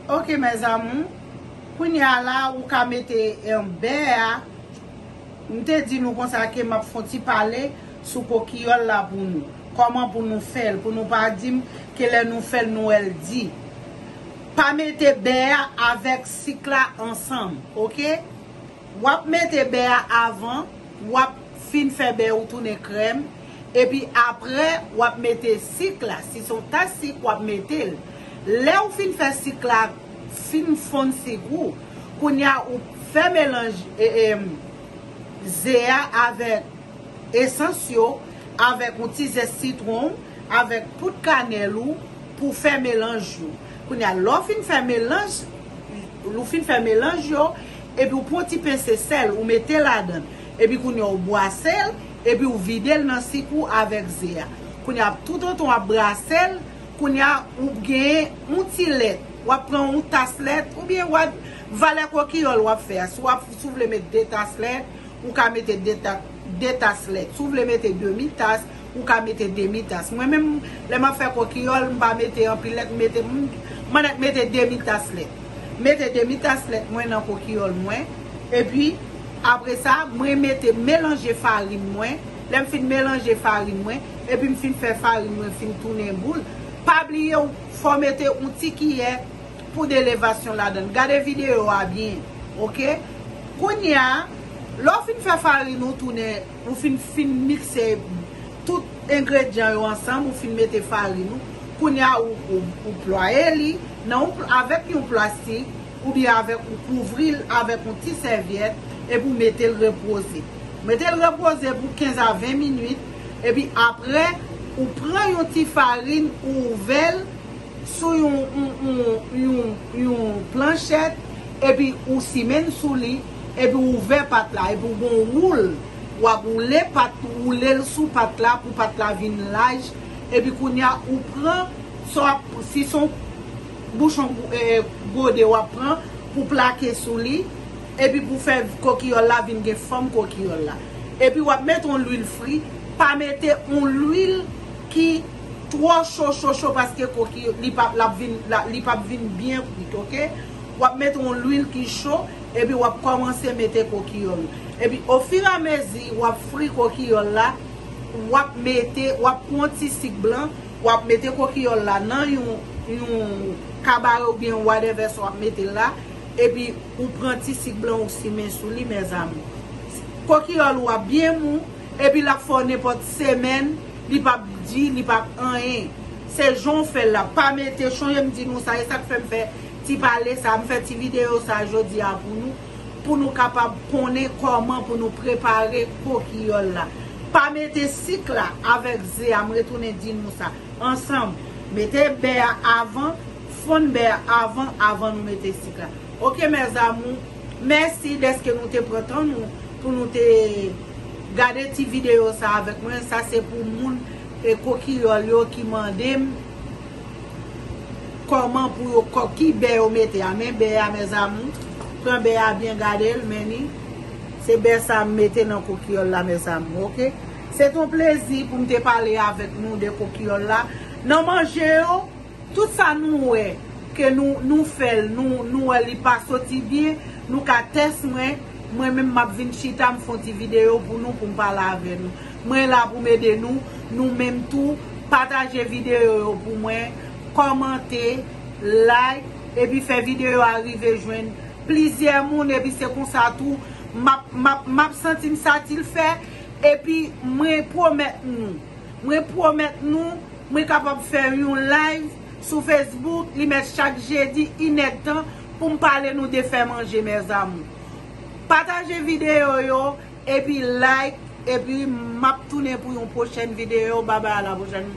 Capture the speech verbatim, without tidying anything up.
Ok, mes amours. Kounye a la, ou ka mete, eh, bè a. M te di nou konsa ke m ap fè yon ti pale sou kokiyòl la pou nou. Kòman pou nou fè l, pou nou pa di m ke lè nou fè l, nou wè l di. Pa mete bè a avèk sik la ansanm, ok? W ap mete bè a avan, w ap fin fè bè ou tounen krèm, epi apre, w ap mete sik la. Si se yon tas sik, w ap mete l. Lè ou fin fè sik la, fin fonn sik ou, kounye a ou fè melanj, e, e, ze a avèk esans yo, avèk yon ti zès sitwon, avèk poud kanèl ou pou fè melanj yo. Kounye a, lè w fin fè melanj, ou fin fè melanj yo, epi ou pran yon ti pense sèl, ou mete ladan l. Epi kounye a, ou bwase l, epi ou vide l nan sik ou avèk ze a. Kounye a, toutotan w ap brase l, kounye a, ou genyen yon ti lèt. W ap pran yon tas lèt, oubyen w ap, valè kokiyòl w ap fè a. Si w ap, si w vle met de tas lèt, ou ka mete de ta-, de tas lèt. Si w vle mete demi tas, ou ka mete demi tas. Mwen menm, lè m ap fè kokiyòl, m pa mete anpil lèt, m mete, m, m annik mete demi tas lèt. Mete demi tas lèt mwen nan kokiyòl mwen. Epi, apre sa, mwen mete melanje farin mwen. Lè m fin melanje farin mwen, epi m fin fè farin mwen fin tounen boul. Pa bliye, w, fò w mete yon ti kiyè poud elevasyon ladan l. Gade videyo a byen, ok? Kounye a, lè w fin fè farin ou tounen, ou fin, fin mikse tout engredyan yo ansanm, ou fin mete farin ou, kounye a, ou, ou, ou plwaye li nan yon pl-, avèk yon plastik, oubyen avèk, ou kouvri l avèk yon ti sèvyèt, epi ou mete l repoze. Mete l repoze pou kenz a ven minit, epi apre, ou pran yon ti farin, ou ouvè l, sou yon, yon, yon, yon, yon planchèt, epi ou simen l sou li, epi ou ouvè pat la, epi ou gon woul, w ap woule pat, woule l sou pat la pou pat la vin laj, epi kounye a ou pran, sa w ap, si se yon bouchon, eh, gode w ap pran pou plake sou li, epi pou fè kokiyòl la vin gen fòm kokiyòl la. Epi w ap mete yon lwil fri, pa mete yon lwil ki twò cho, cho, cho, paske koki, li p ap, l ap vin, la, li p ap vin byen kwit, ok? W ap mete yon lwil ki cho, epi w ap kòmanse mete kokiyòl ou. Epi, ofiramezi, w ap fri kokiyòl la, w ap mete, w ap pran ti sik blan, w ap mete kokiyòl la nan yon, yon kabare oubyen whatever sa w ap mete la, epi ou pran ti sik blan ou simen sou li, mes amours. Kokiyòl ou ap byen mou, epi l ap fè w nenpòt semèn, li p ap di, li p ap anyen. Se jan w fè l la. Pa mete, chonje m di nou sa, e sa k fè m fè ti pale sa, m fè ti videyo sa jodi a pou nou, pou nou kapab konnen kòman pou nou prepare kokiyòl la. Pa mete sik la avèk ze a, m retounen di nou sa, ansanm. Mete bè a avan, fonn bè a avan, avan nou mete sik la. Ok, mes amours, mèsi dèske nou te pran tan nou pou nou te gade ti videyo sa avèk mwen. Sa se pou moun e kokiyòl yo ki mande m kòman pou yo, kò-, ki bè yo mete a. Men bè a, mes amours, pran bè a byen gade l, men ni. Se bè sa m mete nan kokiyòl la, mes amours, ok? Se t on plezi pou m te pale avèk nou de kokiyòl la. Nan manje yo, tout sa nou wè ke nou, nou fè l, nou, nou wè li pa soti byen, nou ka tès mwen, mwen menm m ap vin chita, m fè yon ti videyo pou nou, pou m pale avè nou. Mwen la pou m ede nou, nou menm tou, pataje videyo yo pou mwen, kòmante, like, epi fè videyo a rive jwenn plizyè moun, epi se konsa tou, m ap, m ap, m ap santi m satisfè, epi mwen pwomèt nou, mwen pwomèt nou, mwen kapab fè yon live sou Facebook, li mèt chak jedi, inèdtan, pou m pale nou de fè manje, mes amours. Pataje videyo yo, epi like, epi m ap tounen pou yon pwochèn videyo. Babay, a la pwochèn.